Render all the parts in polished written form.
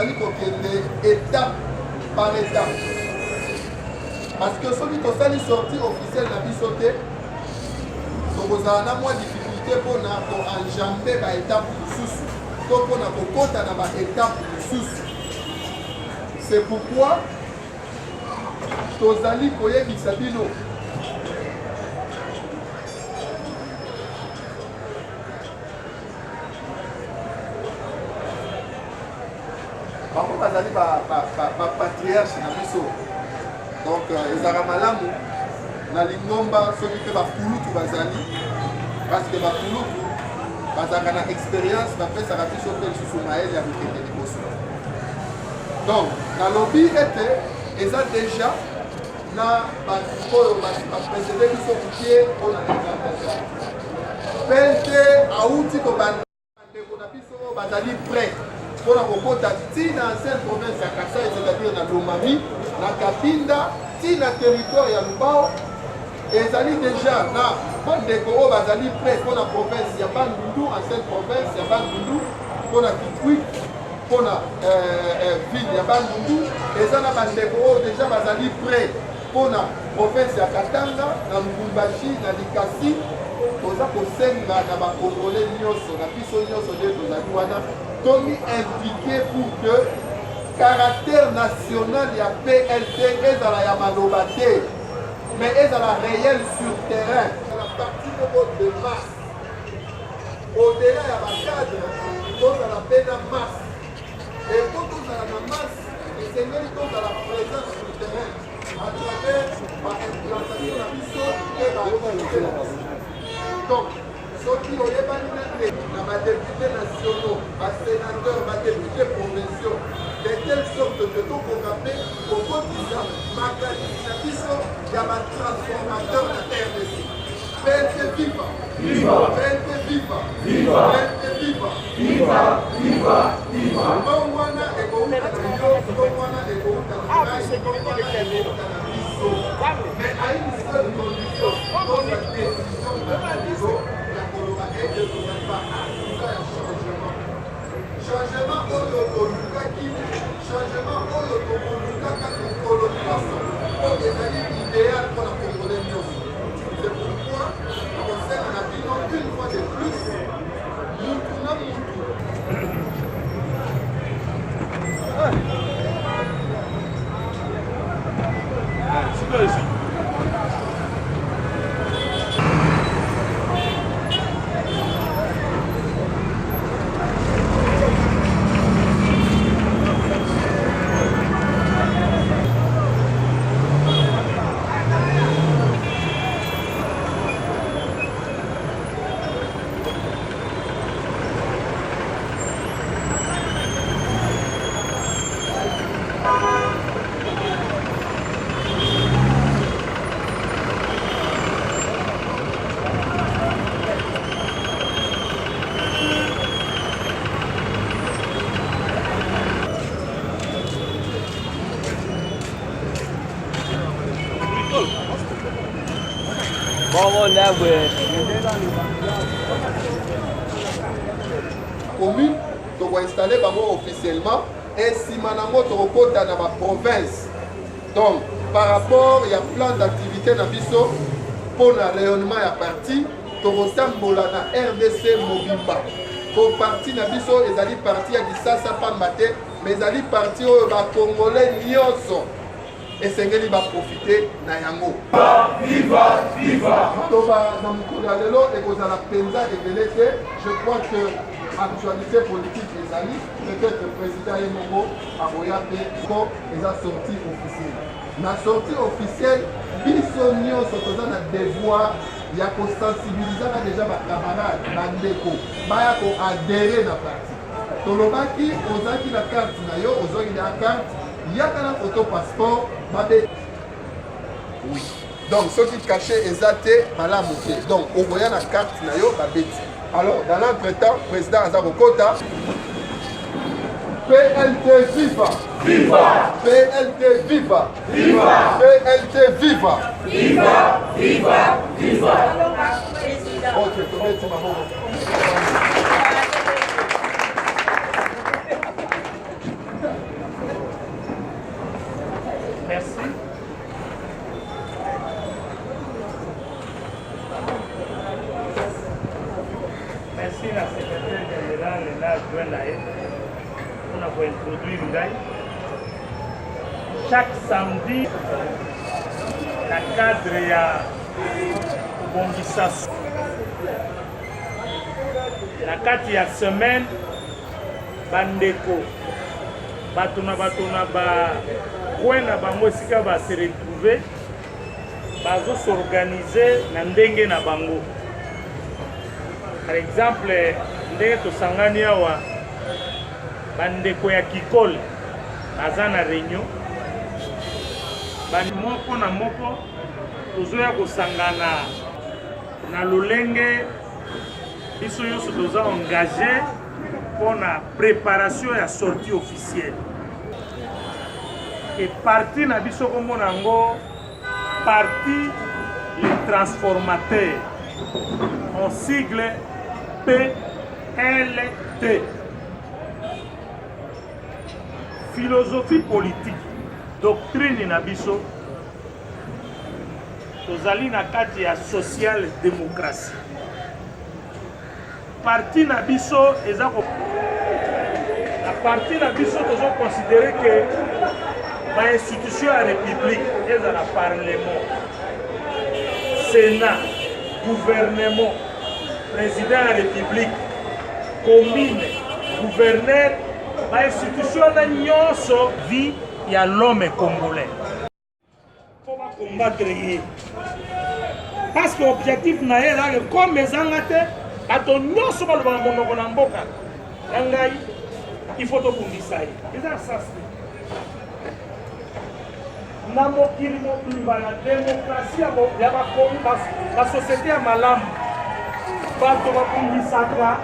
Tozali kokende étape par étape. Parce que soki tosali sortie officielle na biso te, tokozala na mwa difficulté mpona ko enjamber ba étape mosusu to mpona kokota na ba étape mosusu. C'est pourquoi tozali koyebisa bino bango bazali bapatriarche na biso donc euh, ezalaka malamu na lingomba soki mpe bakulutu bazali parce que bakulutu bazalaka na expérience bapesaka biso mpe lisusu mayele ya kokende liboso. Donc nalobi ete eza deja na bato oyo baprecede biso moke mpo na implantation. PLT auti kobanda bandeko na biso oyo bazali prêt mpo na kokota ti na ancienne province ya Kasai, c'est-à-dire na Lomami, na Kabinda, ti na territoire ya Lubao. Ezali deja na bandeko oyo bazali prêt mpo na province ya Bandundu, ancienne province ya Bandundu, mpo na Kikwit, mpo na euh, euh, ville ya Bandundu. Eza na bandeko oyo deja bazali prêt mpo na province ya Katanga, na Lubumbashi, na Likasi. Toza kosenga na bakongole nyonso, na biso nyonso nde tozali wana, tomi impliqué pour que caractère national ya PLT ezala ya maloba te, mais ezala réel sur terrain. La partie moko de masse, au-delà ya bacadre, tozala mpe na masse. Et mpo tozala na masse, esengeli tozala présent sur terrain à travers baimplantation na biso mpe baactivité na biso. Donc soki oyebani na te na badepute nationaux, basénateur, badepute provinciaux, de telle sorte que tokoka mpe kokotisa makanisi na biso ya batransformateur na RDC. PLT viva! Viva! PLT viva! Viva! PLT viva! Viva! Viva! Viva! Mbongo wana ekouta na yo, mbongo wana ekouta na ngai, mbongo wana ekouta na biso. Mais à une seule condition, tozwa décision na biso ya koloba ete tozali ba artisan ya changement. Changement oyo tolukaki, changement oyo tokolukaka mokolo nyonso, mpo ezali idéal mpo na Congolais nyonso. C'est pourquoi nakosenga na bino une fois de plus, mutu na mutu. Commune tokoinstalle bango officiellement et nsima nango tokokota na baprovince. Donc par rapport ya plan d'activité na biso mpo na rayonnement ya parti, tokotambola na RDC mobimba, po parti na biso ezali parti ya Kisasa pamba te, mais ezali parti oyo bakongolais nyonso esengeli baprofite na yango. Viva, viva! Maloba na mokolo ya lelo ekozala mpenza ebele te. Je crois que actualité politique ezali peut-être président ye moko akoya mpe ko eza sortie officielle. Na sortie officielle, biso nyonso toza na devoir ya kosensibilizaka deja bacamarade, bandeko baya koadere na parti. Tolobaki ozalaki na carte na yo, ozwaki na carte, yaka na photo passeport babe. Oui. Donc soki cachet eza te, malamu te. Donc okoya na carte na yo, babeti. Alors dans l'entretemps, président aza kokota. PLT viva! Viva! PLT viva! Viva! PLT viva! Viva! Viva! Viva! Ok, tobeti maboko. national na adjoint na ye mpona kointroduire ngai chaque samedi na cadre ya kobongisa na kati ya semaine bandeko bato na bato na ba coin na bango esika ba se retrouver bazo s'organiser na ndenge na bango. Par exemple, ndenge tosangani awa bandeko ya Kikole baza na réunion moko na moko tozoya kosangana na lolenge biso nyonso toza engage mpo na préparation ya sortie officielle e parti na biso komona yango parti les transformateurs en sigle PLT philosophie politique doctrine na biso tozali na kati ya social démocratie parti na biso eza ko na parti na biso tozo considere ke ba institution ya république ezala parlement sénat gouvernement président ya république commune gouverneur ba institution wana nyonso vie ya l'homme congolais mpo bakombattre ye parce que objectif na ye ezalaki comme ezanga te bato nyonso balobaka monoko na mboka na ngai il faut tobundisa ye eza sens te na mokili mobimba na demokrasi ya basosiete ya malamu bato babundisaka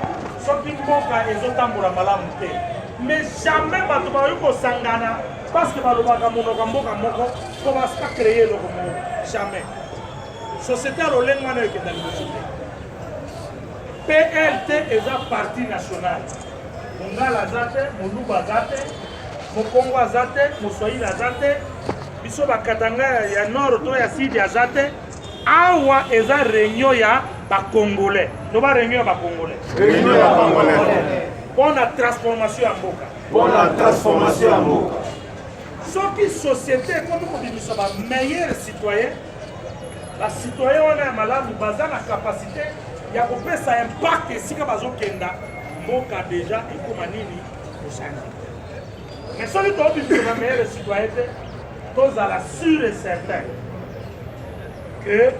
soki mboka ezotambola malamu te mais jamais bato bakoki kosangana parce que balobaka monoko ya mboka moko mpo bacreye eloko moko jamais société ya lolenge wana ekenda liboso te plt eza parti national mongala aza te moluba aza te mokongo aza te moswahili aza te biso bakatanga ya nord to ya sud aza te awa eza réunion ya bacongolais loba réunion ya bacongolais réunion ya bacongolais mpo na transformation ya mboka Mpo na transformation ya mboka. Soki société ekomi kobimisa ba meilleurs citoyens, ba citoyens wana ya malamu baza na capacité ya kopesa impact esika bazokenda, mboka deja ekoma nini kochange. Mais soki tobimisa ba meilleurs citoyens te, tozala sûr et certain que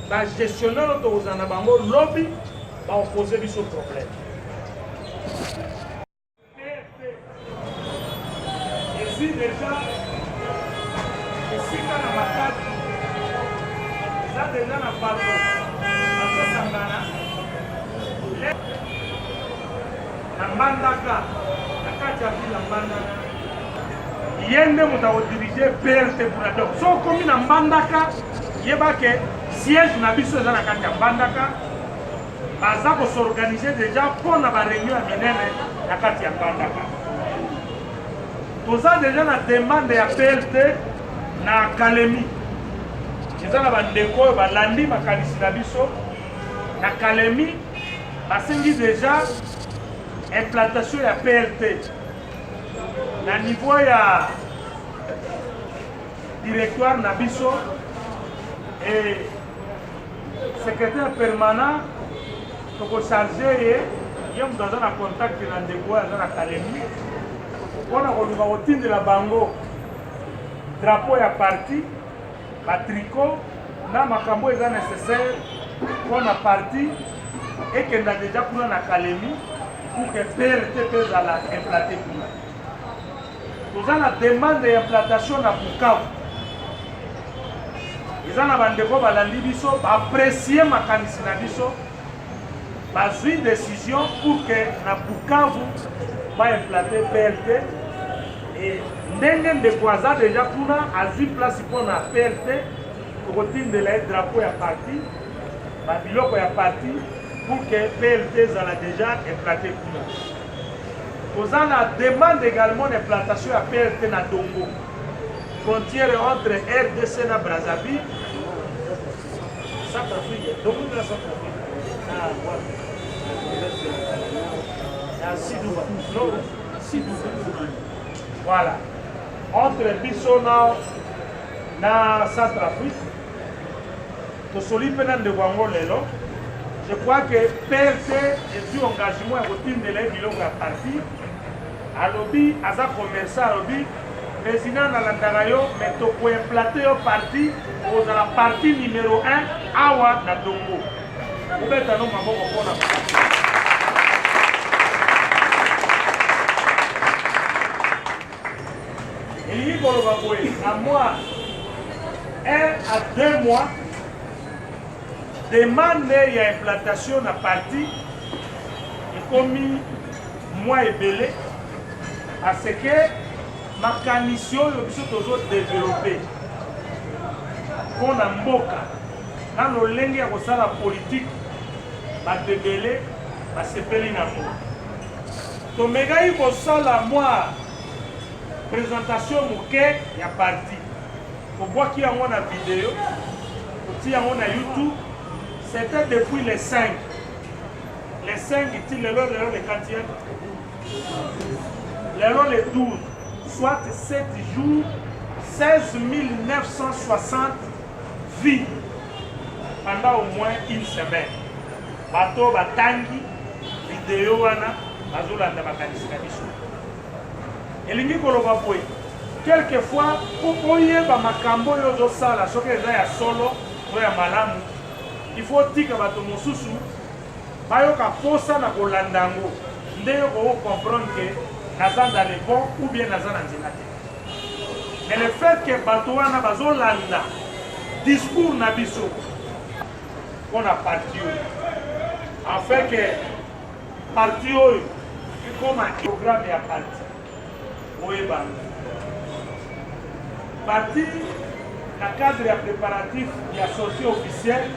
ba gestionnaire oyo tokozala na bango lobi bakokoze biso problème. Ezwi deja esika na Matadi, eza deja na bato bazosangana na Mbandaka, na kati ya ville ya Mbandaka. Ye nde moto akodirige PLT kuna. Donc soki okomi na Mbandaka, yeba ke siège na biso eza na kati ya Mbandaka. Baza ko s'organiser dejà mpo na ba reunion ya minene na kati ya Mbandaka. Toza dejà na demande ya PLT na Kalemi. Eza na bandeko oyo balandi makanisi na biso na Kalemi, basengi dejà implantation ya PLT na niveau ya directoire na biso et Secrétaire permanent tokocharge ye, ye moto aza na contact na ndeko oyo aza na Kalemi mpo na koluka kotindela bango drapeau ya parti, ba tricot na makambo eza nécessaire mpo na parti ekenda deja kuna na Kalemi pour que PLT mpe ezala implante kuna. Toza na demande ya implantation na Bukavu. Eza na bandeko balandi biso, ba apprécier makanisi na biso, bazwi décision pour que na Bukavu ba implanter PLT. Et ndenge ndeko aza deja kuna azwi place mpo na PLT, tokotindela ye drapeau ya parti, ba biloko ya parti pour que PLT ezala deja implante kuna. Toza na demande également d'implantation ya PLT na Dongo, frontière entre RDC na Brazzaville, Centrafrique, Dongo na Centrafrique. Ah, voilà. No, voilà, entre biso na na Centrafrique. Tosoli mpe na ndeko yango lelo. Je crois que PLT ezwi engagement ya kotindela ye biloko ya parti. Alobi aza commerçant, alobi président nalandaka yo, mais tokoimplante yo parti, okozala parti numéro 1 awa na Dongo. Obeta no maboko mpona elingi koloba boye, na mwa 1 à 2 mois demande ya implantation na parti ekomi mwa ebele, parce que makanisi oyo biso tozodevelope mpo na mboka na lolenge ya kosala politike, bato ebele basepeli nango. Tomekaki kosala mwa présentation moke ya parti, tobwaki yango na video, totia yango na YouTube. C'était depuis le 5, le 5 ti lelo, lelo le 4, lelo le 12, soit 7 jours, 16 960 vues pendant au moins une semaine. Bato batangi video wana, bazolanda makanisi na biso. Elingi koloba boye, quelquefois mpo oyeba makambo oyo ozosala soki eza ya solo to ya malamu, il faut otika bato mosusu bayoka posa na kolanda yango, nde yo koko comprendre ke naza dans le bon ou bien naza na nzela te. Mais le fait ke bato wana bazolanda discours na biso mpona parti oyo, afin ke parti oyo ekoma programme ya parti, oyeba parti na cadre ya préparatif ya sortie officielle,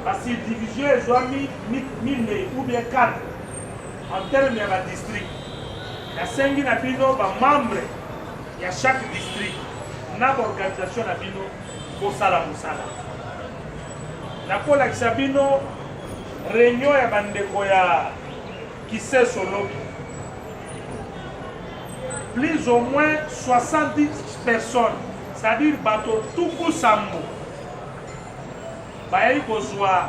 basubdivision ezwami minei ou bien 4 en terme ya badistrict. Nasengi na bino bamembre ya chaque district na baorganisation na bino kosala mosala. Nakolakisa bino réunion ya bandeko ya Kiseso lobi, plus ou moins 70 personnes, c'est-à-dire bato 70 bayei kozwa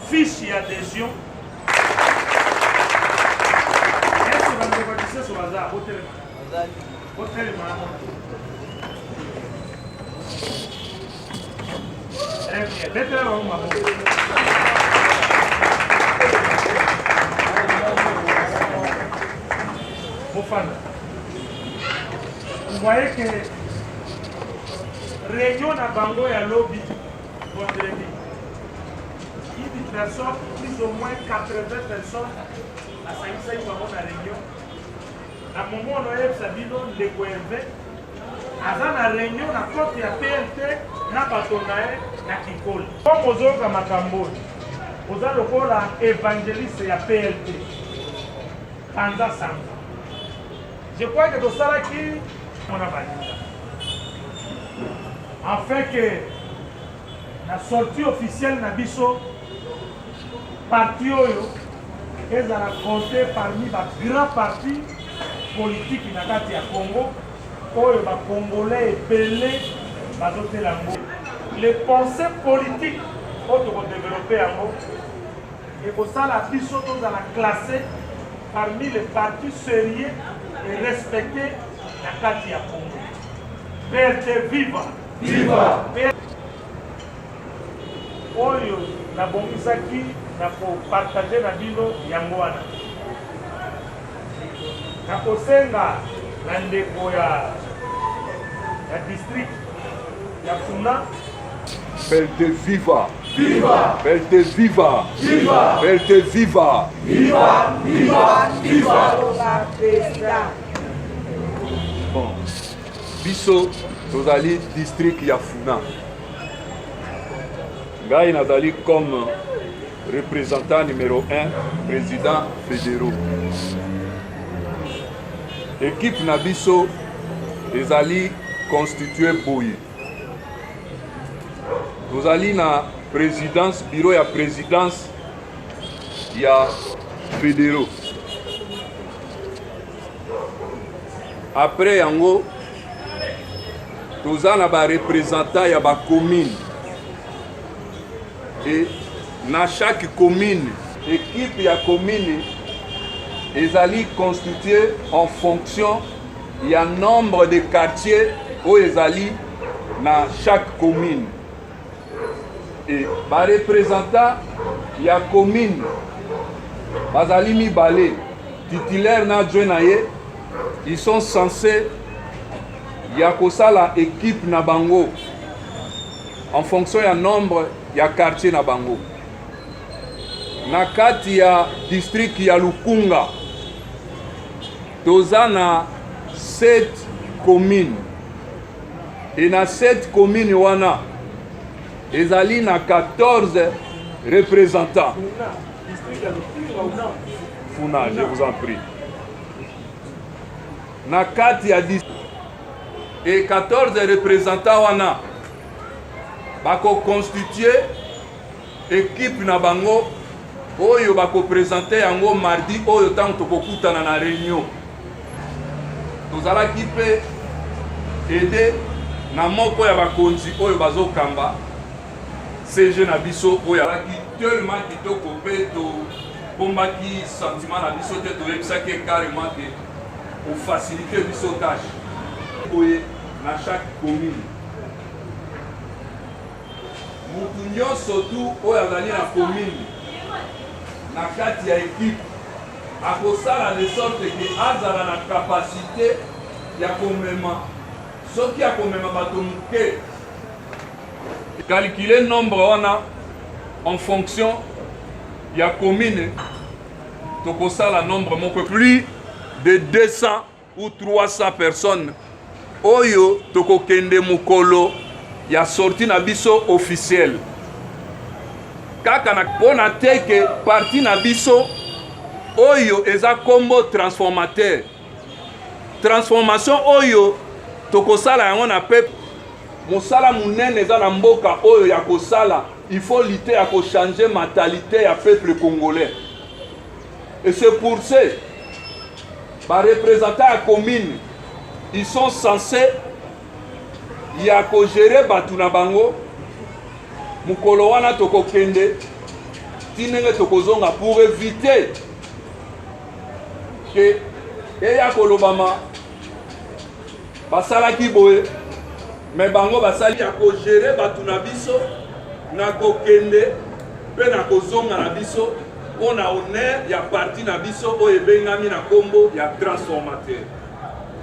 fiche ya adhésion. Ese bandeko ya Kiseso baza? Botelema, botelema. Très bien, betela bango maboko. Bofanda. Vous voyez que réunion na bango ya lobi vendredi, une personne, plus ou moins 80 personnes basangisaki bango na réunion. Na moment nazoyebisa bino, ndeko Herve aza na réunion na cote ya PLT na bato na ye na Kikoli. Comme ozoyoka makambo oyo, oza lokola évangéliste ya PLT, panza sango. Je crois que tosalaki mona baninga afin que na sortie officielle na biso parti oyo ezala compté parmi bagrand parti politike na kati ya Congo, oyo bacongolais ebele bazotela yango. Les pensées politiques oyo tokodéveloppe yango ekosala biso tozala classé parmi les partis sérieux et respectés na kati ya Congo. PLT viva! Viva! Oyo nabongisaki na kopartage na bino yango wana. Nakosenga na ndeko ya district ya Funa. PLT viva! Viva! PLT viva! Viva! PLT viva! Viva! Viva! Viva! Président. Bon, biso tozali district ya Funa. Ngai nazali comme représentant numéro 1, président fédéraux. Équipe na biso ezali constitué boye: tozali na présidence, bureau ya présidence ya fédéraux. Après yango toza na ba représentants ya ba commune et na chaque commune équipe ya commune ezali constituée en fonction ya nombre de quartiers oyo ezali na chaque commune et ba représentants ya commune bazali mibale titulaire na adjoint na ye ils sont censés ya kosala équipe na bango en fonction ya nombre ya quartier na bango. Na kati ya district ya Lukunga toza na 7 communes et na 7 communes wana ezali na 14 représentants. Funa, je vous en prie. Na kati ya et 14 représentants wana bakoconstitue équipe na bango oyo bakopresente yango mardi oyo ntango tokokutana na réunion. Tozalaki mpe aide na moko ya bakonzi oyo bazokamba CG na biso oyo azalaki tellement kitoko mpe tobombaki sentiment na biso te, toyebisaki ye carrément ke ofacilite biso tâche boye na chaque commune. Mutu nyonso tu oyo azali na commune na kati ya équipe akosala de sorte ke azala na capacité ya komema, soki akomema bato moke, calculer nombre wana en fonction ya commune, tokosala nombre moko plus de 200 ou 300 personnes oyo tokokende mokolo ya sortie na biso officielle kaka na mpona te ke parti na biso oyo eza kombo transformateur, transformation oyo tokosala yango na peuple. Mosala monene eza na mboka oyo ya kosala, il faut lutter ya kochanger mentalité ya peuple congolais et c'est pour ça ba représentants ya commune, ils sont censés ya kogérer bato na bango. Mokolo wana tokokende ti ndenge tokozonga pour éviter ke eya kolobama basalaki boye, me bango basali ya kogérer bato na biso na kokende mpe na kozonga na biso mpo na honneur ya parti na biso oyo ebengami na nkombo ya transformateur.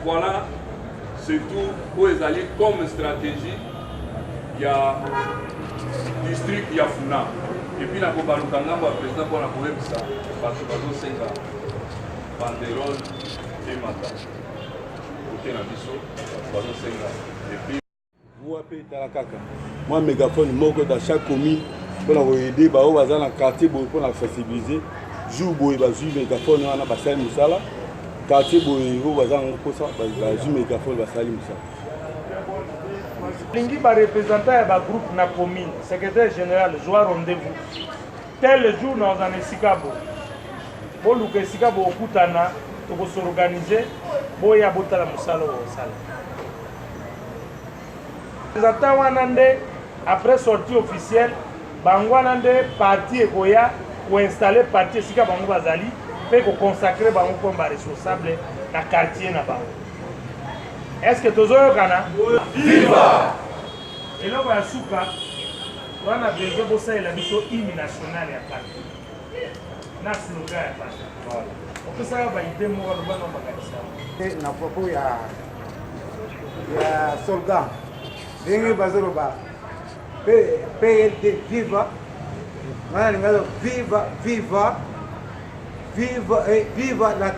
Voilà, c'est tout oyo ezali comme stratégie ya district ya Funa. Et puis nakobaluka ngambo ya président mpona koyebisa bato bazosenga banderole emata kote na biso, bato bazosenga et puis voix mpe etala kaka mwa mégaphone moko dans chaque commune mpona koaider baoyo baza na quartier boye, mpona sensibiliser. Jour boye bazwi mégaphone wana, basali mosala. Quartier boye oyo baza yango mposa, bazwi mégaphone, basali mosala. Lingi bareprésentant ya bagroupe na commune, secrétaire général, zwa rendez-vous tel jour naoza na esika boye, boluka esika bokutana, tokos'organiser, boya botala mosala oyo osala. Représentant wana nde après sortie officielle, bango wana nde parti ekoya koinstaller parti esika bango bazali mpe koconsacrer bango comme baresponsable na quartier na bango. Est ce que tozoyokana? Viva! Eloko ya suka wana, besoin bosalela biso hymne national ya parti na slogan ya parti. Opesaka baidées moko, aloba na makanisa. Na propos ya slogan, ndenge bazoloba PLT viva, wana alinga viva, viva, viva, eh, viva la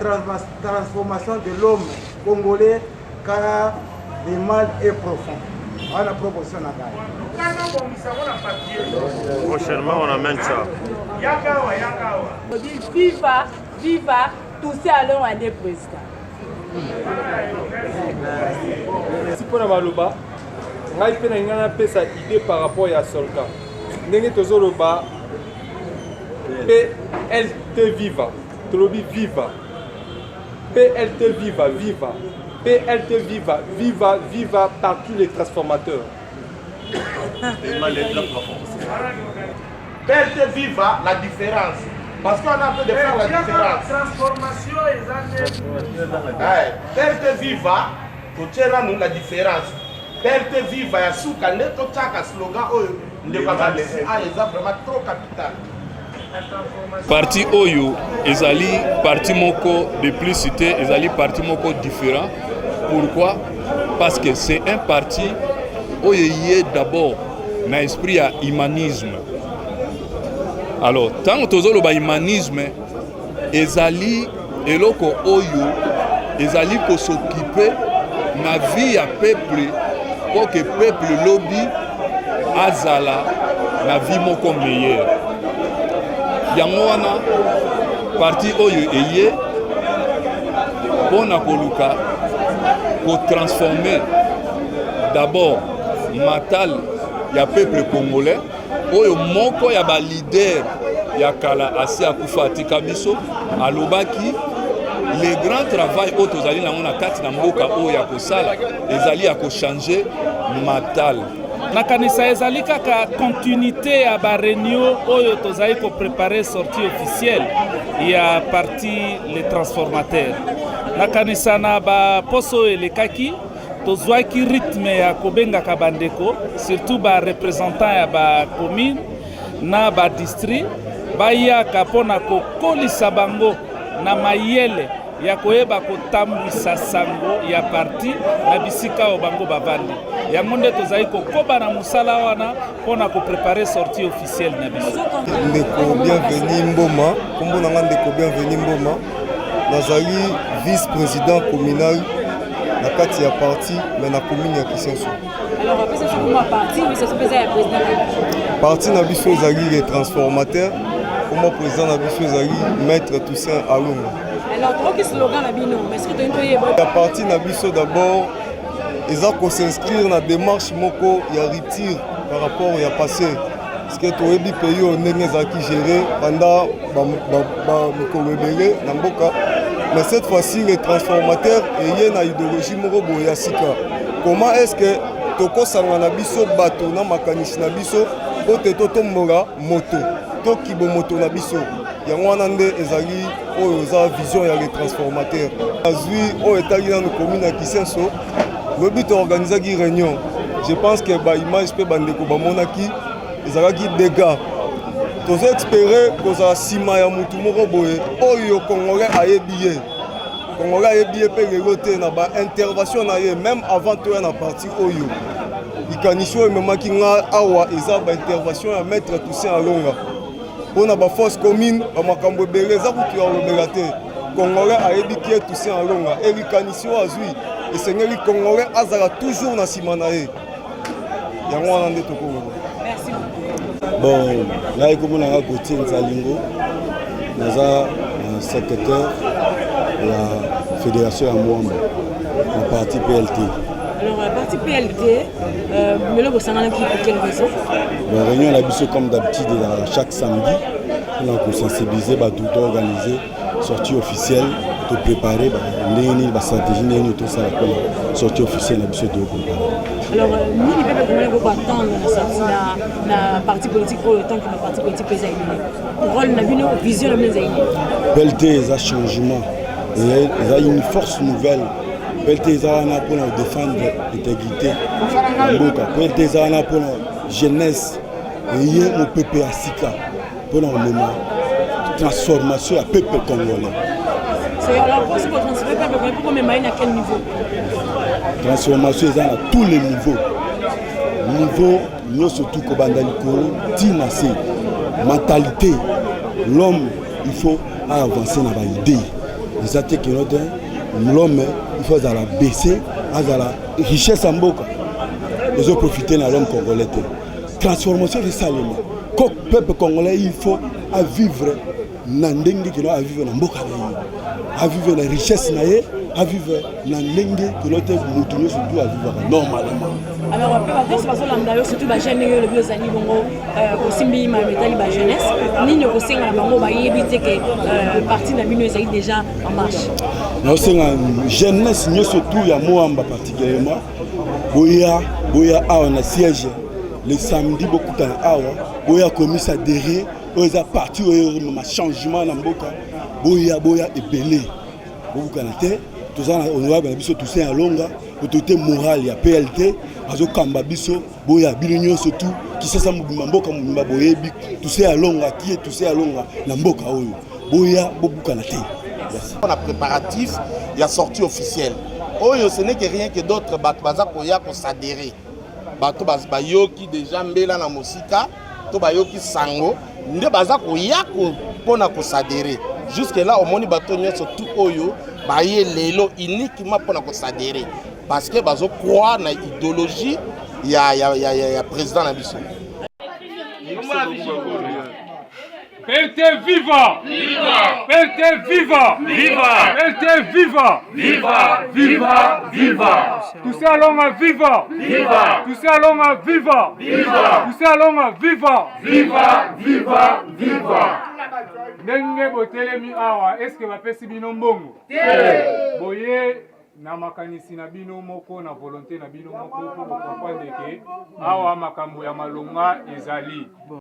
transformation de l'homme congolais, car le mal est profond. Wana proposition na ngai. Lukana bongisa ngo na papier. Prochainement, on amène ça. Yaka awa, yaka awa. Viva, viva, tous allons aller président. Merci mpona maloba. Ngai mpe na ngai napesa idée par rapport ya slogan. Ndenge tozoloba PLT viva, tolobi viva PLT viva, viva. PLT viva, viva, viva par tous les transformateurs. PLT viva la différence. Parce qu'on a peu de faire la différence. Transformation eza nde. PLT viva, totie nanu la différence. PLT viva ya suka nde totiaka slogan oyo ndeko abakisi ah eza vraiment trop capital. Parti oyo ezali parti moko de plus te, ezali parti moko différent. Pourquoi? Parce que c'est un parti oyo eye d'abord na esprit ya humanisme. Alors, ntango tozoloba humanisme ezali eloko oyo ezali kosokipe na vie ya peuple mpo ke peuple lobi azala na vie moko meilleure. Yango wana parti oyo eye mpo na koluka kotransforme d'abord mental ya peuple congolais oyo moko ya ba leader ya kala asi akufa atika biso alobaki le grand travail oyo tozali nango na kati na mboka oyo ya kosala ezali ya kochange mental. Nakanisa ezali kaka continuité ya ba réunion oyo tozali koprepare sortie officielle ya parti les transformateurs. Nakanisa na baposo oyo elekaki tozwaki rythme ya kobengaka bandeko surtout ba representant ya ba commune na ba district bayaka mpo na kokolisa bango na mayele ya koyeba kotambwisa sango ya parti na bisika oyo bango bavandi. Yango nde tozali kokoba na mosala wana mpo na koprepare sortie officielle na biso. Ndeko Bienvenu Mboma, nkombo na nga Ndeko Bienvenu Mboma, nazali vice président communal na kati ya parti mais na commune ya Kisenso. Alors, apesa biso kombo ya parti, opesa biso mpe eza ya président na biso. Parti na biso ezali les transformateurs, kombo président na biso ezali maître Toussaint Alonga. Alors, tokoki slogan na bino, mais soki tolingi toyeba. Ya parti na biso d'abord eza ko s'inscrire na démarche moko ya rupture par rapport ya passé. Parce que toyebi pays oyo ndenge ezalaki géré pendant mikolo ebele na mboka, mais cette fois-ci les transformateurs eye na idéologie moko boye ya sika. Comment est-ce que tokosangana biso bato na makanisi na biso po te totombola moto to kibomoto na biso? Yango wana nde ezali oyo eza vision ya les transformateurs. Azwi oyo etali nanu commune ya Kisenso, lobi toorganisaki réunion. Je pense que ba image mpe bandeko bamonaki ezalaki dégâts. Tozo espérer kozala nsima ya mutu moko boye oyo congolais ayebi ye. Congolais ayebi ye mpe lelo te na ba intervention na ye même avant toya na parti oyo. Likanisi oyo ememaki nga awa eza ba intervention ya maître Toussaint Alonga mpo na ba force commune ba makambo ebele eza kutu ya kolobela te. Congolais ayebi ki ye Toussaint Alonga e likanisi oyo azwi esengeli congolais azala toujours na nsima na ye. Yango wana nde tokoloba. Merci beaucoup. Bon, ngai kombo na nga Gauthier Nzalingo, naza secrétaire ya fédération ya Mwamba na parti PLT. Alors, parti PLT, euh, bosanganaki pour quelle raison? Bon, réunion na biso comme d'habitude chaque samedi mpona kosensibiliser bato to organiser sortie officielle, to préparer ndenge nini ba stratégie ndenge nini tosala mpona sortie officielle na biso tokoprépare. Alors, nini mpe congolais koko attendre na sortie na parti politique oyo tant que ba parti politique mpe eza ebele? Rôle na bino, vision na bino ezali nini? PLT eza changement, eza une force nouvelle. PLT eza wana mpona kodefendre intégrité ya mboka. PLT eza wana mpona jeunesse eye mopepe ya sika mpona komema transformation ya peuple congolais. Transformation eza na tous les niveaux, niveau nyonso tu kobanda likolo ti na se. Mentalité, l'homme il faut avancer na ba idée. Eza te keno te l'homme il faut azala baissé, azala richesse ya mboka ezoprofite na l'homme congolais te. Transformation esalema ko peuple congolais il faut à vivre na ndenge kino à vivre na mboka na ye, à vivre na richesse na ye, à vivre na ndenge kino te moto nyonso tu avivaka normalement. Alors mpe bato nyonso bazolanda yo, surtout bajeune, ndenge olobi ozali bongo osimbi makambo etali bajeunesse, nini okosenga na bango bayebi te ke parti na bino ezali déjà en marche? Naosenga jeunesse nyonso tout ya Mont Amba particulièrement, boya, boya awa na siège le samedi, bokutana awa, boya komisa derrière oyo eza parti oyo emema changement na mboka. Boya, boya ebele, bobukana te. Toza na honorable na biso Toussaint Alonga, autorité morale ya PLT, azokamba biso. Boya bino nyonso tu, Kisasa mobimba, mboka mobimba boyebi Toussaint Alonga, kie Toussaint Alonga na mboka oyo. Boya, bobukana te. Na préparatif ya sortie officielle oyo, ce n'est que rien que d'autres, bato baza koya koadhérer. Bato bayoki déjà mbela na mosika to bayoki sango nde baza koya mpona koadhérer. Jusque là omoni bato nyonso tu oyo baye lelo uniquement mpona koadhérer, parce que bazocroire na idéologie ya président na biso. PLT viva! Viva! PLT viva! Viva! PLT viva! Viva! Viva! Viva! Toussaint Alonga viva! Viva! Toussaint Alonga viva! Viva! Toussaint Alonga viva! Viva! Viva! Viva! Ndenge botelemi awa, eske bapesi bino mbongo? Te! Boye na makanisi na bino moko, na volonté na bino moko, mpo bocomprendre ke awa makambo ya malonga ezali.